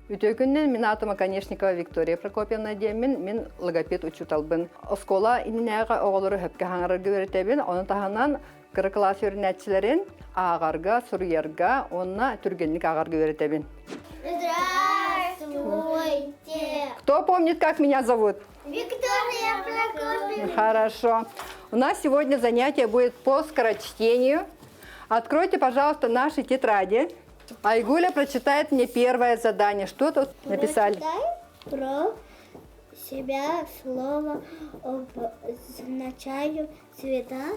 Үтүө күнүнэн мин аатым Оконешникова Виктория Прокопьевна диэммин, мин логопед учууталбын. Оскуола иннинээҕи оҕолору сөпкө хаҥарарга үөрэтэбин, ону таһынан кыра кылаас үөрэнээччилэрин ааҕарга, суруйарга уонна түргэнник ааҕарга үөрэтэбин. Здравствуйте! Кто помнит, как меня зовут? Виктория Прокопьевна. Хорошо. У нас сегодня занятие будет по скорочтению. Откройте, пожалуйста, наши тетради. Айгуля прочитает мне первое задание. Что тут написали? Прочитай про себя слово обозначаю цвета,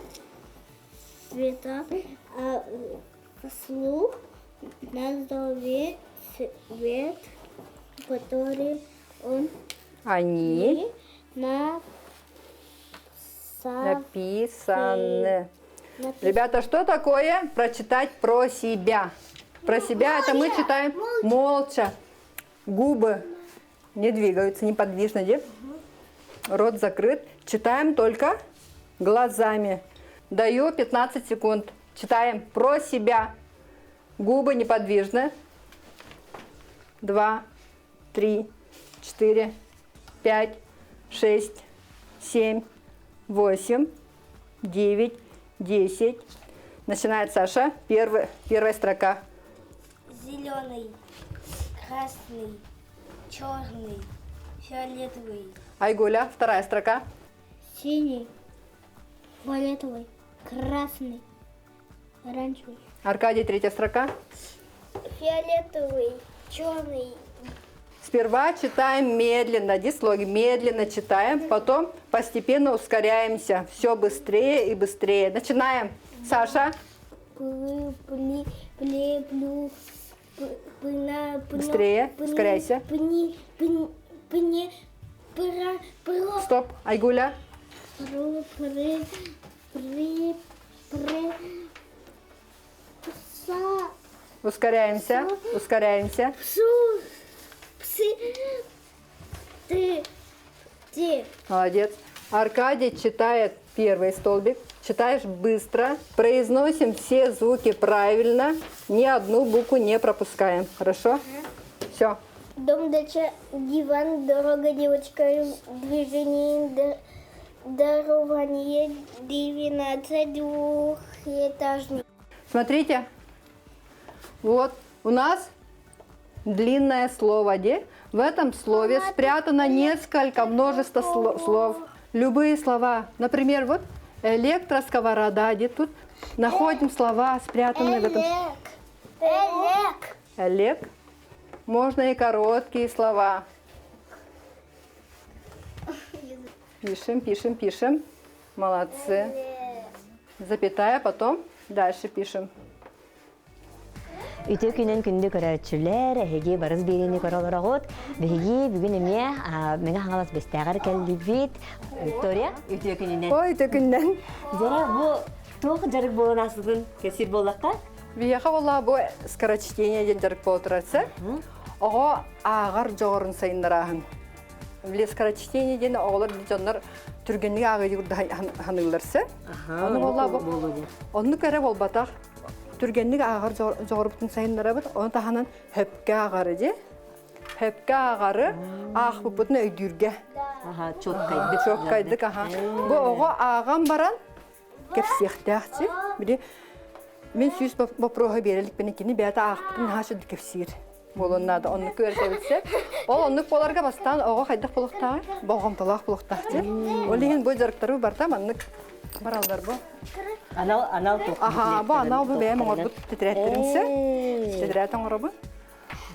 цвета, а вслух назови цвет, который он Они на написаны. Ребята, что такое прочитать про себя? Про себя это мы читаем молча. Губы не двигаются неподвижно, где? Рот закрыт. Читаем только глазами. Даю 15 секунд. Читаем про себя. Губы неподвижны. Два, три, четыре, пять, шесть, семь, восемь, девять, десять. Начинает Саша. Первый, первая строка. Зеленый, красный, черный, фиолетовый. Айгуля, вторая строка. Синий, фиолетовый, красный, оранжевый. Аркадий, третья строка. Фиолетовый, черный. Сперва читаем медленно, дислоги медленно читаем, потом постепенно ускоряемся. Все быстрее и быстрее. Начинаем. Саша. Быстрее, ускоряйся. Стоп, Айгуля. Пру, при, при, при, пса. Ускоряемся, ускоряемся. Псу, псы, ты, ти. Молодец. Аркадий читает первый столбик. Читаешь быстро. Произносим все звуки правильно. Ни одну букву не пропускаем. Хорошо? Все. Дом, дача, диван, дорога, девочка, движение, дарование, 12 двухэтажный. Смотрите, вот у нас длинное слово, где в этом слове спрятано несколько, множество слов. Любые слова. Например, вот электросковорода, где тут находим слова, спрятанные в этом. Элек. Элек. Можно и короткие слова. Пишем, пишем, пишем. Молодцы. Запятая, потом дальше пишем. Үтүө күнүн күндү көрөөччүлэр, эһиги барыс биэриини көрө олороҕут. Биһиги бүгүн эмиэ Мэҥэ Хаҥалас Бэстээҕэр кэллибит. Виктория, үтүө күнүнэн. Ой, үтүө күнүнэн. Дьэ, бу туох дьарык буолан ааспытын кэпсиир буоллахха? Биһиэхэ буолла бу скорочтение диэн дьарык буола турар Оҕо ааҕар дьоҕурун сайыннарааһын. Били скорочтение диэн оҕолор дьоннор түргэнник ааҕыы ханыыллар сэ. Ону буолла бу оннук эрэ буолбатах. Түргэнник ааҕар дьоҕурбутун сайыннарабыт. Ону таһынан хөпкө ааҕары дии. Хөпкө ааҕары аахпыппытын өйдүүргэ. Аха, чуоккайдык. Чуоккайдык, аха. Бу оҕо ааҕан баран кэпсиэхтээх Били мин сүүс боппуруоһу биэрэликпин кини бэйэтэ аахпытын наһаа сүрдүк кэпсиир буолуон наада оннук үөрэтэбитсэ ол оннук буоларга бастаан оҕо хайдах буолуохтааҕый болҕомтолоох буолуохтаах дии ол иһин бу дьарыктары барта маннык бараллар бу анал анал аха бу анал бу бэйэм оҥорбут тетрадьтэрим тетрадь оҥоробун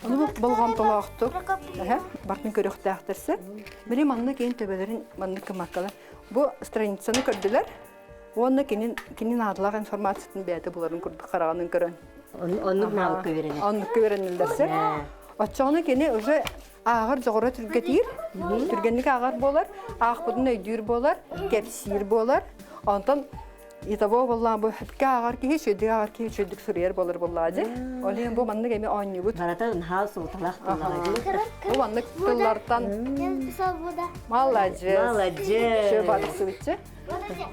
Ону болҕомтолоохтук бартын көрүөхтээхтэрсэ. Били манна кини төбөлөрүн маннык кымаккалар. Бу страницаны көрдүлэр уонна кини кини наадалаах информациятын бэйэтэ буларын курдук хараҕынан көрөн. Оннук наалыкка үөрэнэр. Оннукка үөрэнэллэрсэ. Оччоҕуна кини уже ааҕар дьоҕура түргэтиир, түргэнник ааҕар буолар, аахпытын өйдүүр буолар, кэпсиир буолар. Онтон Итого буоллаҕа бу сөпкө ааҕар киһи, үчүгэйдик ааҕар киһи үчүгэйдик суруйар буолар буоллаҕа дии. Ол иһин бу маннык эмиэ оонньуубут. Барата наһаа суолталаах тыллара Бу маннык тыллартан Молодец. Молодец.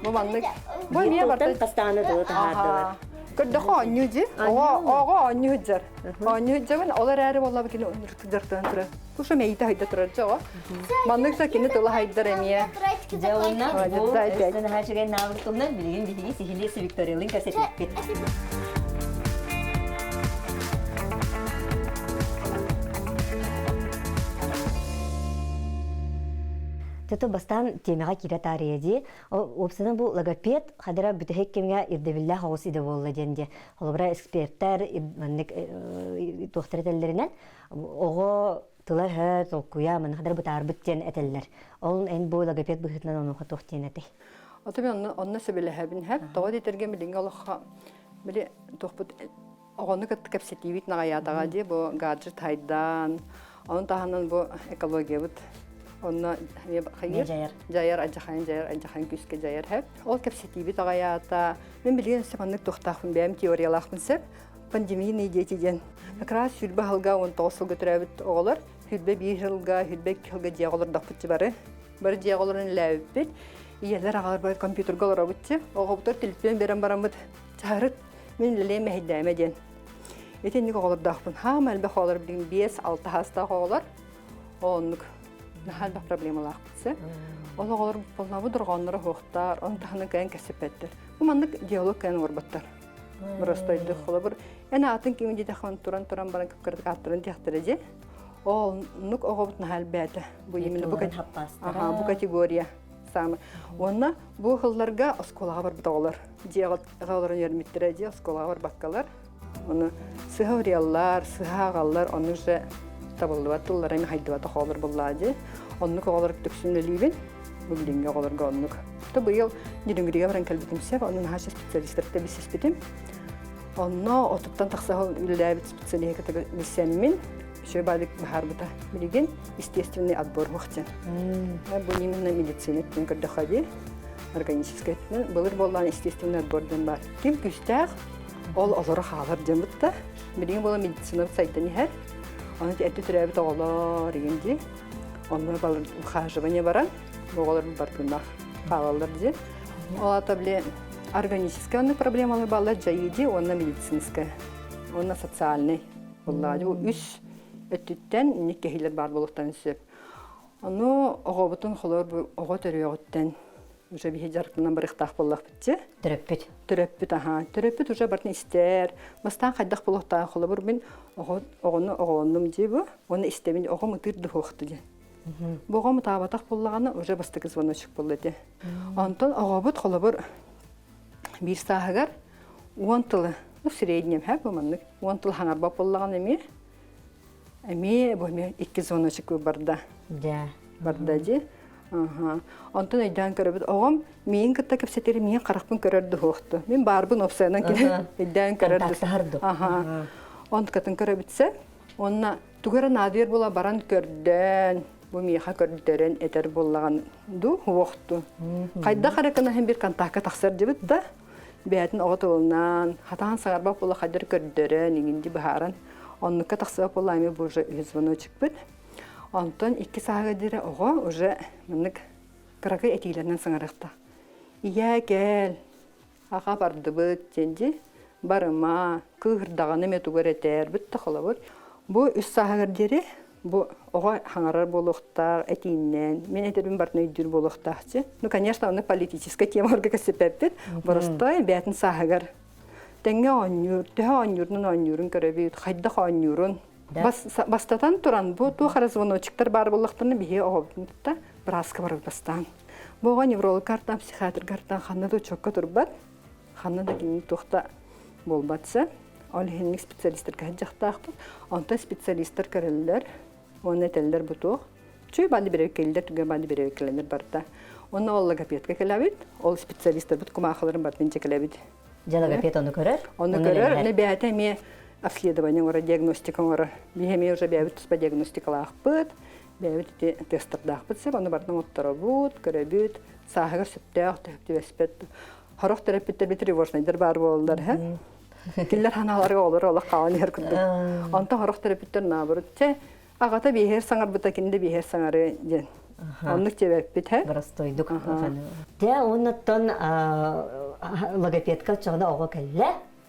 Бу маннык. Бу эмиэ барыта Тылтан хастааны тылы таһаардылар. Көрдөхө оонньуу дьи. Оҕо оҕо оонньуу сылдьар. Оонньуу сылдьабын, ол эрээри буолла кини дьарыктанан турар. Туша мэйиитэ хайда турар дьэ оҕо. Маннык да кини тыла хайдар эмиэ. Дьэ уонна бу өстөн наһаа үчүгэй наабык туһунан билигин биһиги сиһилии Викториялыын кэпсэтиэхпит. Тото бастаан тиэмэҕэ киирэ таарыйа дии. Уопсайынан бу логопед хадара бүтэһик кэмҥэ ирдэбиллээх оҕус идэ буолла диэн дии. Холобура эксперттэр маннык туохтар этэллэринэн оҕо тыла-өһө толкуйа манна хадара бытаарбыт диэн этэллэр. Ол эн бу логопед быһыытынан онуоха туох диэн этэй? Ото мен онно онно сөбүлэһэбин хэп. Тоҕо диэтэргэ билиҥҥи олоххо били туохпут оҕону кытта кэпсэтиибит наҕайаатаҕа дии бу гаджет хайдаан Ону таһынан бу экологиябыт онно дьайар. Дьайар, адьахайын дьайар, адьахайын күүскэ дьайар хэп. Ол кэпсэтиибит аҕайаата. Мин билигин өссө маннык туохтаахпын бэйэм теориялаахпын сөп. Пандемийные дети диэн. Как раз 20 сылга 19 сылга төрөөбүт оҕолор 21 сылга, 22 сылга дьиэҕэ олордохпут бары. Бары дьиэҕэ олорон үлэлээбиппит. Ийэлэр аҕалар бары компьютерга олоробут. Оҕобутугар төлөпүөн берэн бараммыт чаарыт мин үлэлиэм мэһэйдээмэ диэн. Итинник оҕолордоохпун. Хаама элбэх оҕолор билигин 5-6 саастаах оҕолор. Оннук наһаа элбэх проблемалаахпыт сэ. Ол оҕолор боллаабы дорҕоонноро суохтар, он таһынан кэлэн кэпсэппэттэр. Бу маннык диалог кэлэн оҥорботтор. Простойдук холобур эн аатын ким диэтэххин туран-туран баран кыпкырдык ааттарын диэхтэрэ дьэ. Оннук оҕобут наһаа элбээтэ. Бу именно бу, бу категория саамай. Уонна бу сылларга оскуолаҕа барбыт оҕолор. Дьиэҕэ олорон үөрмүттэрэ дьиэ оскуолаҕа барбаккалар. Ону сыһа уруйаллар, сыһа ааҕаллар, ону уже табыллыбат тыллара эми хайдыбатах оҕолор буллаа дии. Оннук оҕолор түксүн үлэлиибин. Бу билиҥҥи оҕолорго оннук. То быйыл Нерюнгригэ баран кэлбитим сөп, онно наһаа специалистарта билсиспитим. Онно отуттан тахса үлэлээбит специалиһы кытта билсэммин, үчүгэй баалык баһаарбыта. Билигин естественный отбор диэн. Бу именно медицина өттүн көрдөххө дии, органическай өттүнэн. Былыр буоллаан естественный отбор диэн баар. Ким күүстээх, ол олоро хаалар диэн бутта. Билигин буола медицина сайдан иһэр. Оны эрдэ төрөөбүт оҕолор игин дии. Онно ухаживание баран, оҕолор бартыыннаах хаалаллар дии. Ол ата били органическай проблемалар бааллар дьайыы дии уонна медицинская уонна социальный буллаҕа бу үс өттүттэн инник кэһиилэр баар буолуохтарын сөп. Ону оҕобутун холор бу оҕо төрүөҕүттэн уже биһи дьарыктанан барыахтаах буоллахпытчы. Төрөппүт. Төрөппүт аха. Төрөппүт уже бартын истэр. Бастаан хайдах буолуохтаах холобур мин оҕо оҕону оҕолоннум дии бу. Оны истэбин оҕом ытыыр дуһуохту диэн. Бу оҕом ытаабатах буоллаҕына уже бастакы звоночек буолла этэ. Онтон оҕобут холобур биир сааһыгар уон тылы, ну в среднем, һэ, бу маннык уон тыл хаҥарбат буоллаҕына эмиэ эмиэ бу эмиэ икки звоночек барда. Да. Барда дии. Аха. Онтон өйдөөн көрөбүт оҕом миин кытта кэпсэтэр миин харахпын көрөр дуһуохту. Мин баарбын опсайынан кини өйдөөн көрөр Контактаһар Аха. Онткатын көрөбүтсэ Онно тугу эрэ наадыйар буола баран көрдөөн, бу миэхэ көрдөрөн этэр буоллаҕын дуу, уохту. Хайдах эрэ гына бир контакка тахсар дибит да, бэйэтин оҕо тылынан, хатаан саҥарбат буола хайдах көрдөрөн, иҥинди быһааран, оннукка тахсыбат буолла эми бу уже үһүс звоночекпыт. Онтон икки сааһыгар диэри оҕо уже маннык кыракый этиилэринэн саҥарыахта. Ийээ кэл, Аха бардыбыт диэн дии. Барыма, кыыһырдаҕына эмэ тугу эрэ этээр да холобур. Бу үс сааһыгар диэри бу оҕо хаҥарар буолуохтаах, этииннээн, мин этэрбин барытын өйдүүр буолуохтаахчы. Ну, конечно, ону политическай темаларга кэпсэппэппит. Боростой бэйэтин сааһыгар тэҥҥэ оонньуур, төһө оонньуурунан оонньуурун көрөбүт, хайдах оонньуурун. Бастатан туран, бу туох эрэ звоночектар баар буоллахтарына биһиги оҕобутун тутта бырааска барабыт бастаан. Бу оҕо неврологтартан, психиатргартан ханна да учуокка турбат, ханна да кинини туох да буолбатса. Ол иһинник специалистарга сылдьахтаахпыт. Онтон специалистар көрөллөр, уонна этэллэр бу туох. Чүй бааны бэрэбиккэллэр, түгэн бааны бэрэбиккэлэнэр барыта. Онно ол логопедка кэлэбит, ол специалистарбыт кумаахыларын барытын дьэ кэлэбит. Дьэ логопед ону көрөр. Ону көрөр, аны бэйэтэ эмиэ обследование оҥорор, диагностика оҥорор. Биһи эмиэ уже бэйэбит туспа диагностикалаахпыт, Бэйэбит ити тестердаахпыт сөп, ону барытын оҥотторобут, көрөбүт, сааһыгар сөптөөх, түбэспэт. Сорох төрөппүттэрбит тревожнайдар баар буолаллар, һэ? Кинилэр ханааларга олор олох хаалан иһэр курдук. Онтон сорох төрөппүттэр наоборот, чэ, аҕата биэһэр саҥарбыта, кини да биэһэр саҥарыы диэн. Оннук диэбэппит, һэ? Боростуойдук. Дьэ, оннуттан логопедка оччоҕуна оҕо кэллэ.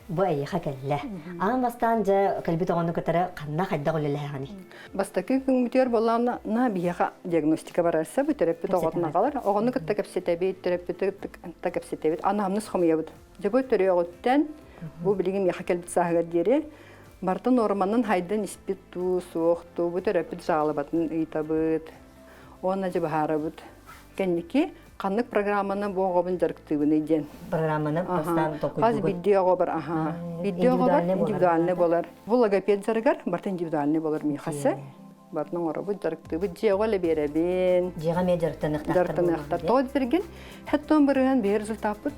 бу эйиэхэ кэллэ. Аан бастаан дьэ кэлбит оҕону кытары ханна хайдах үлэлэһэҕиний? Бастакы күҥмүтүгэр буоллаҕына на биһиэхэ диагностика барарса бу төрөппүт оҕотун аҕалар. Оҕону кытта кэпсэтэбит, төрөппүтү кытта кэпсэтэбит. Анамнез хомуйабыт. Дьэ бу төрүөҕүттэн бу билигин миэхэ кэлбит сааһыгар диэри барыта нуорманан хайдан испит дуу, суох дуу, бу төрөппүт жалобатын ыйытабыт. Уонна дьэ быһаарабыт. Кэнники ханнык программаны бу оҕобун дьарыктыыбыный диэн. Программаны бастаан толкуйдуугут. Хас биирдии оҕобор аха. Биирдии оҕобор индивидуальный болар. Бу логопед дьарыгар барыта индивидуальный болар миэхэсэ. Барытын оҥоробут, дьарыктыыбыт. Дьиэҕэ эле биэрэбин. Дьиэҕэ эмиэ дьарыктаныахтаахтар. Дьарыктаныахтар. Тоҕо диэтэргин, хэттон барыһан биһи результаппыт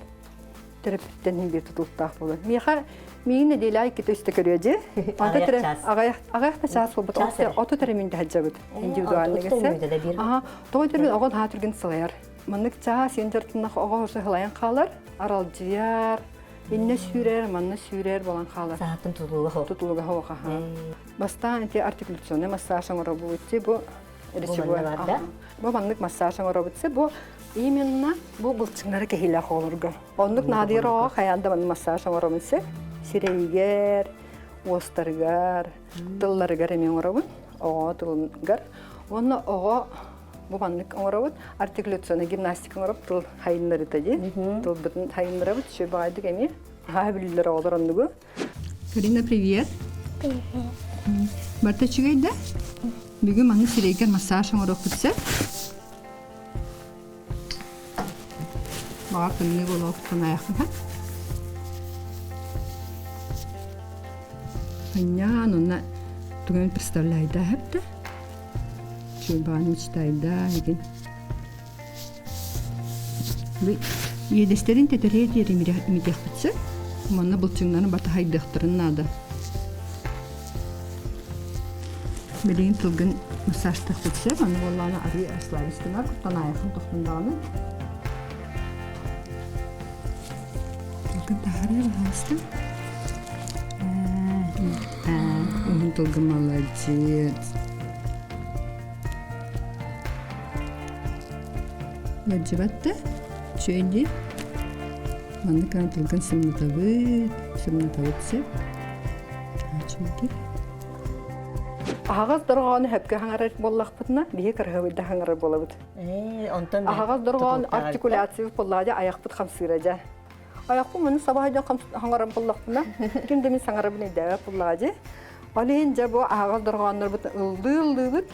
төрөппүттэн иһин биир тутулуктаах буолар. Миэхэ миигин нэдиэлэ иккитэ үстэ көрүө дьи. Аҕыйах да чаас буолбут. Оту терэмин дэһэдьэбит. Индивидуальный кесе. Аха, тоҕо диэтэргин оҕо наһаа түргэн сылайар. Маннык чаас иэн дьарыктанах оҕо сылайан хаалар, аралдьыйар, иннэ сүүрэр, манна сүүрэр буолан хаалар. Саатын тутулуга хоох. Тутулуга хоох, аха. Бастаан ити артикуляционный массаж оҥоробут бу речевой. Бу маннык массаж оҥоробут бу именно бу былчыҥнары кэһиилээх оҕолорго. Оннук наадыйар оҕо хайаан да маннык массаж оҥоробун сир. Сирэйигэр, уостарыгар, тылларыгар эмиэ оҥоробун. Оҕо тылыгар. Уонна оҕо бу маннык оҥоробут. Артикуляционный гимнастика оҥороп тыл хайыннарыта дии. Тылбытын хайыннарабыт. Үчүгэй баҕайдык эмиэ. Хаһа билэллэр оҕолор оннугу. Карина, привет. Привет. Барта үчүгэй да? Бүгүн маннык сирэйгэр массаж оҥоруохпут сөп. Баҕар тымныы буолуохтун айахпын. Ханньаан уонна тугун представляйда хэпте. Чуйбаан мечтайда игин. Иэдэстэрин тэтэрээ диэри имитиэхпит сөп. Манна былчыҥнарын батаһайдыахтарын наада. Билигин тылгын массажтыахпыт сөп. Аны буоллаҕына арыы расслабить гынар, куттанаайаххын тохтун даҕаны. Тылгын таһаарыы баһаалыста. Уһун тылгын молодец. Ыалдьыбат да, үчүгэй дии. Маннык гынан тылгын сымнатабыт, сымнатабыт сөп. Үчүгэй. Аһаҕас дорҕоону сөпкө хаҥарар буоллахпытына, биһи кыраһыбыйда хаҥарар буолабыт. Онтон Аһаҕас дорҕоон артикуляция буоллаҕа дьэ айахпыт хамсыыра дьэ. Айахпын маны саба дьон хаҥарар буоллахпына, ким да мин саҥарабын өйдөөбөт буоллаҕа дьэ. Ол иһин дьэ бу аһаҕас дорҕооннорбут ыллыы-ыллыыбыт,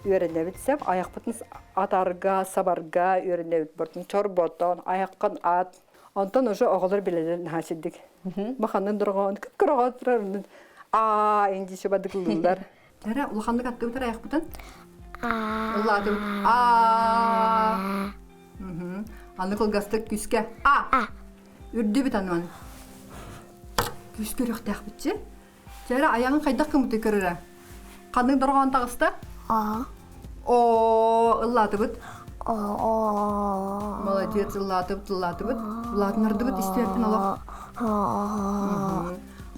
үөрэнэбит сөп айахпытын атарга сабарга үөрэнэбит бортун чорботон айаххын ат онтон уже оҕолор билэлэр наһаа сирдик баханын дорҕоон кып-кыраҕа турар аа индичи бадыклыыллар эрэ улаханнык аттыбыт эрэ айахпытын ыллаатыбыт аа аны кылгастык күскэ а үрдүбүт ануан күскэ үрүөхтээхпитчи Чээрэ айаҕын хайдах кымытыы көрөрө? Ханнык дорҕоон таҕыста? А. О, ыллаатыбыт. О. Молодец, ыллаатыбыт, ыллаатыбыт. Улаатыннардыбыт истибэппин олох.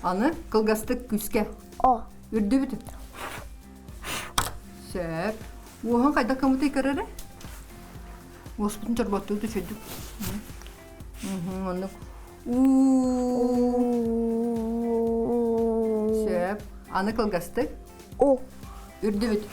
Аны кылгастык күүскэ. О. Үрдүбүт. Сөп. Уоһун хайдах кымытыы көрөрө? Уоспутун чорботтуу түшөйдүк. Оннук. Сөп. Аны кылгастык. У. Үрдүбүт.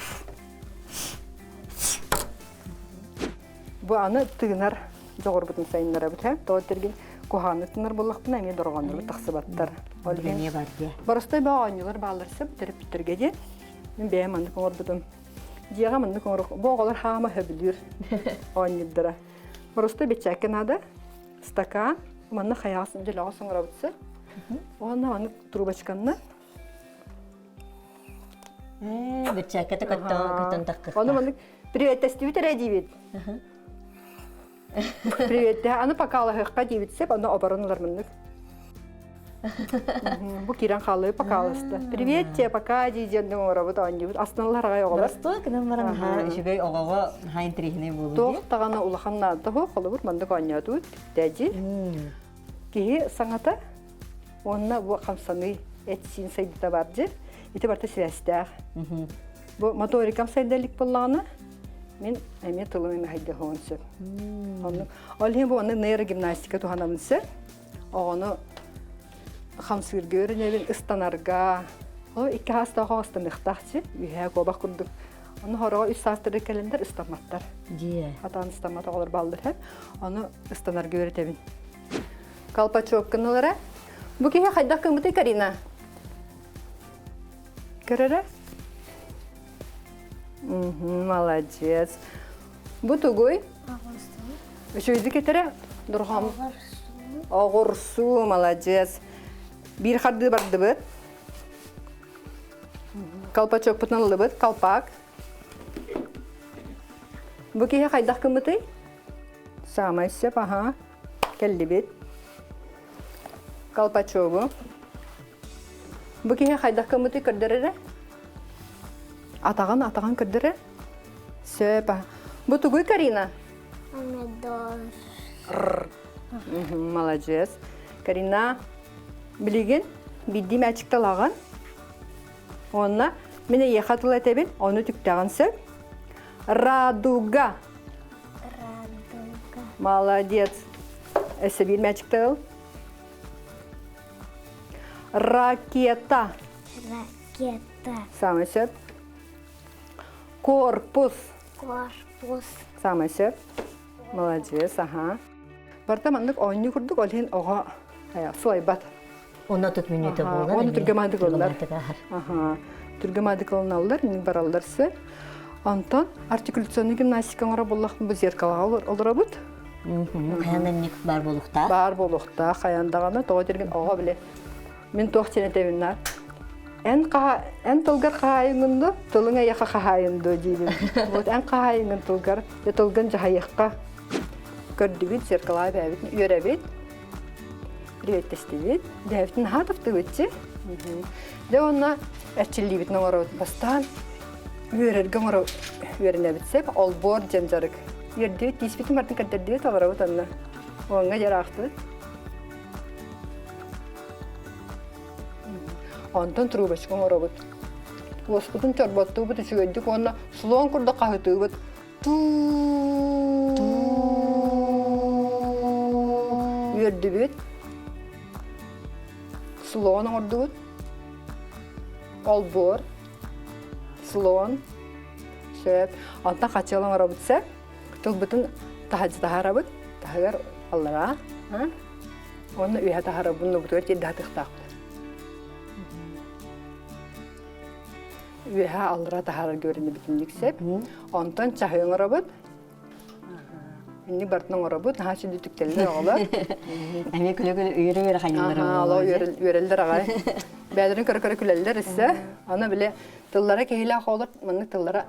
Бу аны тыынар дьоҕурбутун сайыннарабыт һэ. Тоҕо тиргин куһааны тыынар буоллахпына эмиэ дорҕооннорбут тахсыбаттар. Ол иһин бар диэ. Боростой баа оонньуулар бааллар сөп төрөппүттэргэ диэн. Мин бэйэм маннык оҥорбутум. Дьиэҕэ маннык оҥоруох. Бу оҕолор хаама сөбүлүүр оонньуурдара. Боростой бэчээккэ наада. Стакан. Манна хайаҕас дьөлөҕөс оҥоробут сир. Уонна маннык трубочканнан. Бэчээккэ көттөн таххыхта. Ону маннык приветтэстибит эрэ диибит. Приветте аны покалаһыахха диибит сеп, аны оборон ылар маннык. Бу киирэн хаалыы покаласта. Привет тебе, пока дии диэн оҥоробут оонньуубут. Астыналар аҕай оҕолор. Боростуой гынан баран наһаа үчүгэй оҕоҕо наһаа интэриэһинэй буолуу Туох даҕаны улахан наада суох, холобур маннык оонньоотубут дээдьи. Киһи саҥата уонна бу хамсаныы эт-сиин сайдыта бар дьи. Ити барыта сибээстээх. Бу моторикам сайда илик буоллаҕына, мин эмиэ тылым эмэ хайдыһыан сөп. Оннук. Ол иһин бу онно нейрогимнастика туһанабын сөп. Оҕону. Хамсыырга үөрэнэбин, ыстанарга. Ол икки хаастаах ыстаныахтаах чи, үһээ куобах курдук. Ону хороҕо үс саастары кэлэннэр ыстамматтар. Дьиэ. Хатаан ыстаммат оҕолор бааллар һэ. Ону ыстанарга үөрэтэбин. Колпачоккын ылара. Бу киһи хайдах гыммытый Карина? Көрөрө? Молодец. Бу тугуй? Үчүгэйдик этэрэ? Дурҕам. Оҕурсуу, молодец. Биир хардыы бардыбыт. Колпачокпутун ыллыбыт, колпак. Бу киһи хайдах гыммытый? Саамай сөп, аха. Кэллибит. Колпачогу. Бу киһи хайдах гыммытый көрдөрөрө? Атаҕын, атаҕын көрдөрө. Сөп. Бу тугуй, Карина? Помидор. Молодец. Карина, билигин биирдии мээчикте ылаҕын. Уонна мин эйиэхэ тыл этэбин, ону түктэҕин сөп. Радуга. Радуга. Молодец. Өссө биир мээчикте ыл. Ракета. Ракета. Самый сөп. Корпус. Корпус. Самый сөп. Молодец, аха. Барта маннык оонньуу курдук ол иһин оҕо суойбат. Онно тут мүнүүтэ буолар. Оны түргэмаадык ыллар. Аха. Түргэмаадык ылыналлар, бараллар сыр. Онтон артикуляционный гимнастика оҥоро буллах бу зеркалаҕа олоробут. Хайан эмник бар буолуохтаах. Баар буолуохтаах, хайан даҕаны тоҕо диргин оҕо биле. Мин туох диэн этэбин наар. Эн хаһа эн тылгар хаһаайыҥҥын дуо, тылыҥ эйиэхэ хаһаайын дуо диибин. Вот эн хаһаайыҥҥын тылгар, тылгын дьаһайыахха. Көрдүбүт, зеркалаҕа бэйэбит үөрэбит. Приветтэстибит. Дэһэбитин наһаа таптыыбытчы. Дьэ уонна эрчиллиибитин оҥоробут. Бастаан үөрэргэ оҥоро үөрэнэбит сөп. Олбуор диэн дьарык. Үөрдүбүт, тииспитин барытын көрдөрдүбүт, олоробут онно. Уоҥҥа дьараахтыбыт. Онтон трубочка оҥоробут. Уоспутун чорботтуубут үчүгэйдик уонна слон курдук хаһытыыбыт. Үөрдүбүт. Слон оҥордубут. Олбуор. Слон. Сөп. Онтон хачыал оҥоробут сөп. Тылбытын таһырдьа таһаарабыт. Таһыгар аллараа. Уонна үөһэ таһаарабын нубутугар тиэрдэ сатыахтаахпыт. Үөһэ аллара таһаарарга үөрэнэбитинник сөп. Онтон чаһы оҥоробут. Инник барытын оҥоробут. Наһаа сүдү түктэллэр оҕолор. Эмиэ күлэ-күлэ үөрэ-үөрэ хайыыллар Аһаа, үөрэллэр аҕай. Бэйэлэрин көрө-көрө күлэллэр өссө. Аны били тыллара киһилээх оҕолор маннык тыллара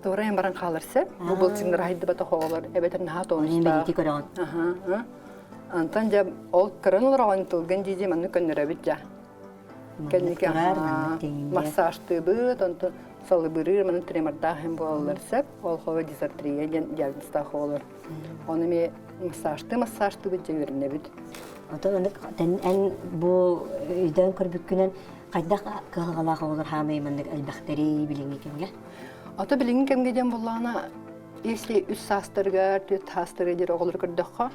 туорайан баран хаалар сөп. Бу былчыҥнара хайдыбатах оҕолор эбэтэр наһаа тоонустаах. Бэлиэтии көрөҕүн. Аһаа. Антон дьэ ол кыран олороҕун тылгын дии-дии маннык көннөрөбүт дьэ. Кэнники массажтыыбыт, онтон салыбырыыр, маннык тремордаах им буолаллар сөп. Ол хоро дизартрия диэн диагнозтаах оҕолор. Ону эмиэ массажтыы массажтыыбыт дьэ үөрэнэбит. Отон аны эн бу өйдөөн көрбүккүнэн хайдах кыһалҕалаах оҕолор хаамай маннык элбэхтэрий билиҥҥи кэмҥэ? Ото билиҥҥи кэмҥэ диэн буоллаҕына, если үс саастарыгар, түөрт саастарыгар диэри оҕолору көрдөххө,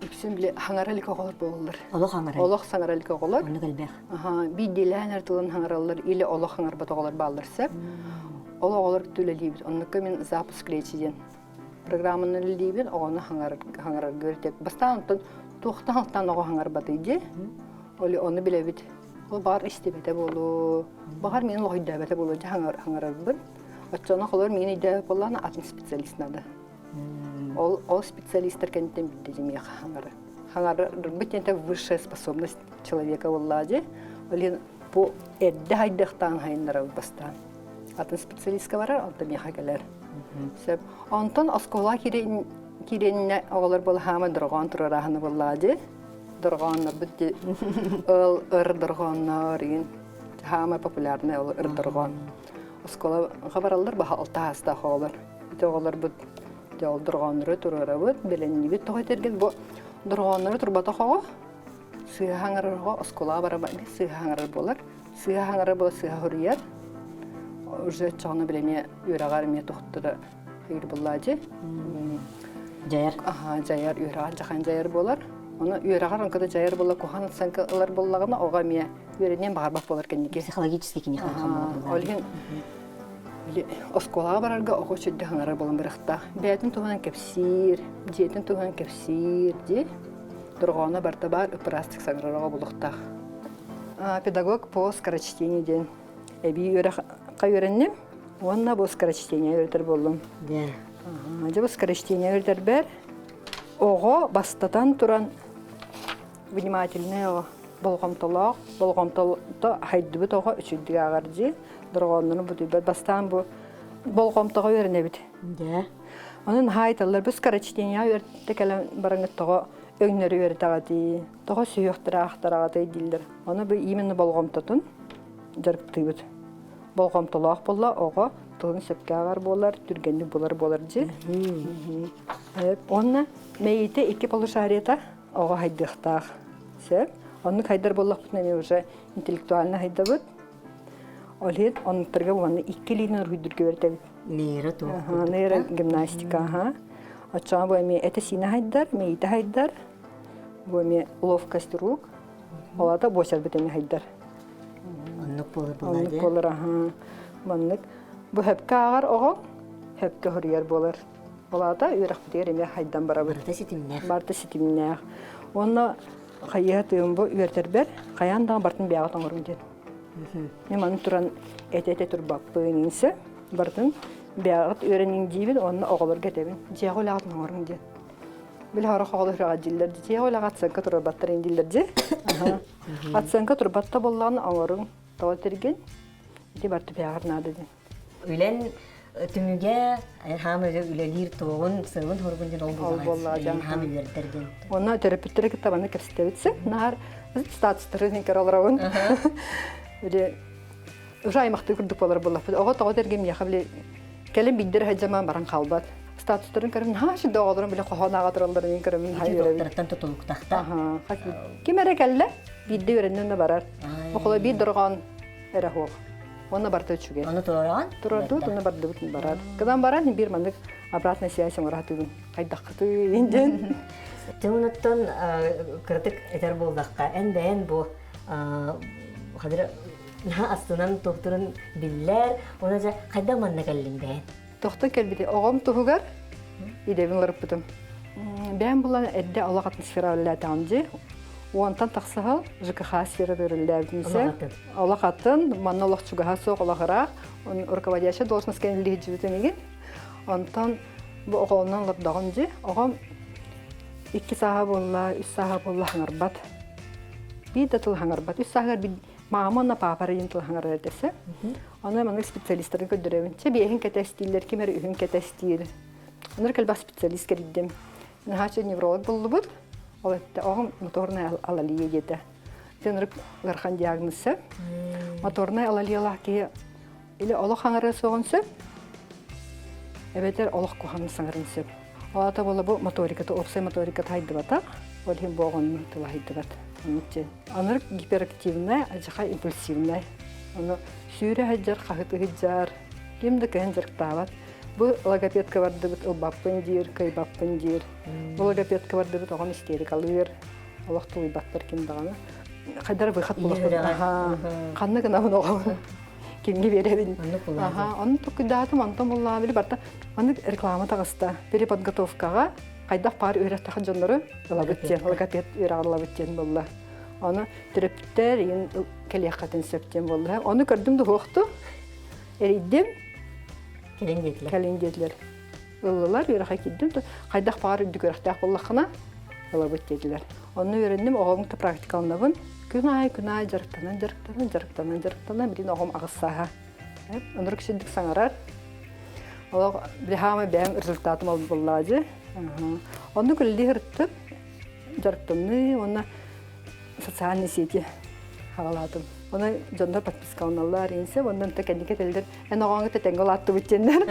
үксүн били хаҥара илик оҕолор буолаллар. Олох хаҥара. Олох саҥара илик оҕолор. Оннук элбэх. Аха, биирдиилээн эр тылын хаҥараллар или олох хаҥарбат оҕолор бааллар сөп. Ол оҕолор үлэлиибит. Оннукка мин запуск речи диэн программаны үлэлиибин, оҕону хаҥарарга үөрэтэ. Бастаан онтон туохтан алтан оҕо хаҥарбатый дии. Оли ону билэбит. Ол баҕар истибэтэ буолуо, баҕар мин олох өйдөөбөтө буолуо дьэ хаҥарарбын. Оччоно холор миин өйдөөбөт буоллаҕына атын специалист надо. Ол, ол специалистар кэнниттэн билдэ миэхэ хаҥары. Хаҥарарбыт диэн высшая способность человека буоллаа дии. Ол иһин бу эрдэ хайдыахтаан хайыннарабыт бастаан. Атын специалистка барар, онтон миэхэ кэлэр. Сөп. Онтон оскуола киириннэ оҕолор буолаһаама дорҕоон турарааһыны буоллаа дии. Дорҕооннорбут дии. Ыл, ыр дорҕооннор игин. Хаама популярный ол ыр дорҕоон. Оскуолаҕа бараллар баһа алта аастаах оҕолор. Ити оҕолорбут дьэ ол дорҕооннору туруорабыт, бэлэмниибит. Тоҕо этэргин бу дорҕооннору турбатах оҕо сыыһа хаҥарар оҕо оскуолаҕа бара сыыһа хаҥарар буолар. Сыыһа хаҥарар буола сыыһа суруйар. Уже оччоҕуна били эмиэ үөрэҕэр эмиэ туохтара хайыр буоллаа дьи. Дьайар. Аха, дьайар, үөрэҕэр дьахан дьайар буолар. Ону үөрэҕэр оҥкото дьайар буолла куһаҕан оценка ылар буоллаҕына оҕо эмиэ үөрэниэн баҕарбат буолар кэнники. Психологически киниэхэ Ол иһин били оскуолаҕа барарга оҕо үчүгэй хаҥарар буолан барыахтаах. Бэйэтин туһунан кэпсиир, дьиэтин туһунан кэпсиир дии. Дорҕооно барыта баар ыпыраастык саҥарар оҕо буолуохтаах. Педагог по скорочтению диэн эбии үөрэххэ үөрэнним уонна бу скорочтение үөрэтэр буоллум. Дьэ бу скорочтение үөрэтэрбэр оҕо бастатан туран внимательный оҕо, болҕомтолоох, болҕомтото хайдыбыт оҕо үчүгдүк ааҕар дии. Дорҕооннорун бутуйбат. Бастаан бу болҕомтоҕо үөрэнэбит. Онон наһаа айталлар бу скорочтениеҕа үөртэ кэлэн бараҥҥыт тоҕо өҥнөрү үөрэтэҕитий, тоҕо сүһүөхтэрэ аахтараҕытый дииллэр. Ону бу именно болҕомтотун дьарыктыыбыт. Болҕомтолоох буолла оҕо тылын сөпкө ааҕар буолар, түргэнник булар буолар дии. Уонна мэйиитэ икки полушариета оҕо хайдыахтаах. Сөп. Оннук хайдар буоллахпытына эмиэ уже интеллектуально хайдабыт. Ол иһин оннуктарга уонна икки илиинэн уруһуйдурга үөрэтэбит. Нейро туох Нейро гимнастика, аха. Оччоҕо бу эмиэ этэ-сиинэ хайдар, мэйиитэ хайдар. Бу эмиэ ловкость рук. Ол аата буочарбыт эмиэ хайдар. Оннук буолар буолар Оннук буолар, аха. Маннык бу хөпкө ааҕар оҕо хөпкө хоруйар буолар. Ол аата үөрэхпитигэр эмиэ хайдан барабыт. Барыта ситимнээх. Барыта ситимнээх. Уонна хайыһа тыым бу үөртэрбэр хайаан даҕаны бартын бэйэҕит оҥоруҥ диэн. Мин маны туран этэ-этэ турбаппын инсэ. Барытын бэйэҕит үөрэниҥ диибин уонна оҕолорго этэбин. Дьиэҕэ үлэҕитин оҥоруҥ диэн. Били сорох оҕолор үрэҕэ дииллэр дьиэҕэ үлэҕэ оценка турарбаттар дииллэр дии. Оценка турбатта буоллаҕына оҥоруҥ. Тоҕо тиргин? Ити барыта бэйэҕэр наада диэн. Үлэн түмүгэ хаам үлэлиир туоҕун, сыалын-соругун диэн ол буоллаҕа. Хаам үөрдэр диэн. Онно төрөппүттэри кытта манна кэпсэтэбитсэ. Наар статустарын көрө олоробун. Били уже аймахтыы курдук буолар буоллахпыт. Оҕо тоҕо дэргин миэхэ били кэлин биирдэр сылдьамаан баран хаалбат. Статустарын көрөн наһаа сүдэ оҕолорум били хоһоон ааҕа туралларын көрөмүн наһаа үөрэбин. Доктортан тутулуктахта. Ким эрэ кэллэ, биирдэ үөрэннэн да барар. Бу биир дорҕоон эрэ суох. Уонна барыта үчүгэй. Ону туруораҕын? Туруордубут, уонна бардыбыт барар. Кыдан баран биир маннык обратная связь оҥоро сатыыбын. Хайдаххытый диэн. Тымныттан кыратык этэр буоллахха, эн бэйэн бу хадыр наһаа астынан туохтурун биллэр, уонна дьэ хайдах манна кэллиҥ бэйэн? Тохтон кэлбити оҕом туһугар идэбин уларыппытым. Бэйэм булан эрдэ олох атмосфера үлэлээтэҕим дии. Уонтан тахсыһал ЖКХ сферада үлэлээбитим Олох атын, манна олох чугаһа суох, олох ыраах. Руководящая должность кэниллиһдьибитим игин. Онтон бу оҕолонон олордоҕум дии. Оҕом икки сааһа буолла, үс сааһа буолла хаҥарбат. Биир да тыл хаҥарбат. Үс сааһыгар мама уонна папа эрэ диэн тыл хаҥарар этэ. Аны маннык специалистарын көрдөрөбүн. Чэ биэһин кэтэстииллэр, ким эрэ үһүн кэтэстиир. Онор кэлбэх специалист кэрийдим. Наһааччы невролог буллубут. Ол эттэ, оҕом моторная алалия диэтэ. Ити ыарахан диагноза. Моторная алалиялаах киһи или олох хаҥарыа суоҕун сөп, эбэтэр олох куһаҕан саҥарын сөп. Ол аата буола бу моториката, уопсай моториката хайдыбатах, ол иһин бу оҕону тыла хайдыбат. Оннук Анырык гиперактивная, адьаха импульсивная. Ону сүүрэ сылдьар, хаһыты сылдьар, ким да кыһын дьарыктаабат. Бу логопедка бардыбыт ылбаппын диир, кыайбаппын диир. Бу логопедка бардыбыт оҕом истерикалыыр, олох тулуйбаттар ким даҕаны. Хайдара выход булахпын. Ханна гынабын оҕобун? Кимҥэ биэрэбин? Аха, онну токуйдаатым, онтон буллаҕа били барта маннык реклама таҕыста. Переподготовкаҕа хайдах паар үөрэхтээх дьоннору ылабыт диэн, логопед үөрэҕэр ылабыт диэн буолла. Ону төрөппүттэр иин кэлиэххитин сөп диэн буолла. Ону көрдүм да уһуохту. Эрийдим. Кэлин диэтилэр. Кэлин диэтилэр. Ыллылар, үөрэххэ киирдим. Хайдах баҕар үрдүк үөрэхтээх буоллаххына ылабыт диэтилэр. Онно үөрэнним, оҕом да практикаланабын. Күн аайы, күн аайы дьарыктанан, дьарыктанан, дьарыктанан, дьарыктанан, билин оҕом аҕыс сааһа. Оннук сирдик саҥарар. Олох билиһаама бэйэм результатым ол буоллаҕа дии. Оннук үлэлии сырыттым, дьарыктаныы уонна социальные сети хаҕалаатым. Оны дьоннор подпискаланаллар инсе, оннон та кэнники этэллэр, эн оҕоҥ тэтэҥҥэ улааттыбыт диэннэр.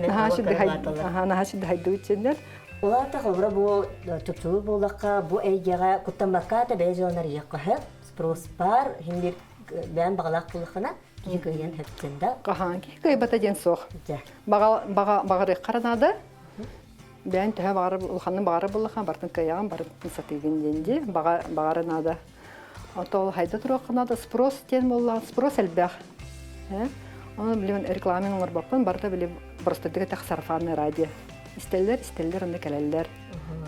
Наһаа сүдү диэннэр. Улаата холобура бу чопчулуу буоллахха, бу эйгэҕэ куттаммакка да бэйэ дьыаланар иэххэ спрос бар, хин бир бэйэн баҕалаах буоллаххына, киһи кыайан хөптөн да. Хаһан киһи кыайбата диэн суох. Баҕа баҕарыаххара наада. Бэйэн төһө баҕарар улаханнык баҕарар буоллахха барытын кыайаҕын, барытын сатыыгын диэн дии. Баҕа баҕара наада. Ото ол хайда туруохха наада спрос диэн буоллаҕа спрос элбэх. Э? Ону билигин рекламаны оҥорбоппун, барыта били простойдук этэх сарафанное радио. Истэллэр, истэллэр, онно кэлэллэр.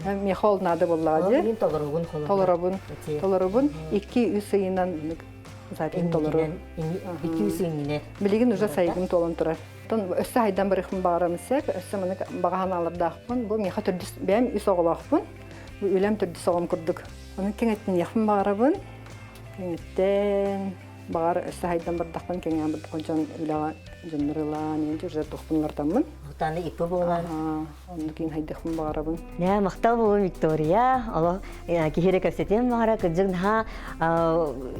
Миэхэ ол наада буоллаҕа дии. Билин толоругун холобура. Толоробун, толоробун. 2-3 ыйынан запись толору. 2-3 иҥинэ. Билигин уже сайыгым туолан турар. Оттон өссө хайдан барыахпын баҕарам сөп, өссө маннык баҕа санаалардаахпын. Бу миэхэ төрдүс, бэйэм үс оҕолоохпун. Бу үлэм төрдүс оҕом курдук. Ону кэҥэттиниэхпин баҕарабын. Кэҥэттэн, баҕар өссө хайдан бардахпын, кэҥээн бардахпын дьон үлэҕэ дьоннор ылаан, иэн уже туохпун улартаммын. Утаны иппи буолан. Оннук иин хайдахпын баҕарабын. Нэ, махтал буолун Виктория. Олох киһире кэпсэтиэн баҕара кырдьык наһаа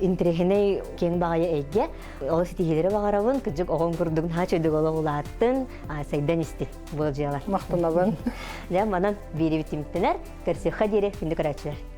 интэриэһинэй киэҥ баҕайы эйгэ. Ол ситиһиилэри баҕарабын, кырдьык оҕом курдук наһаа чөйдүк олох улааттын, сайдан истин буол дьыала. Махтанабын. Дьэ, манан биири битимиттэнэр, көрсүөххэ диэри күндү көрөөччүлэр.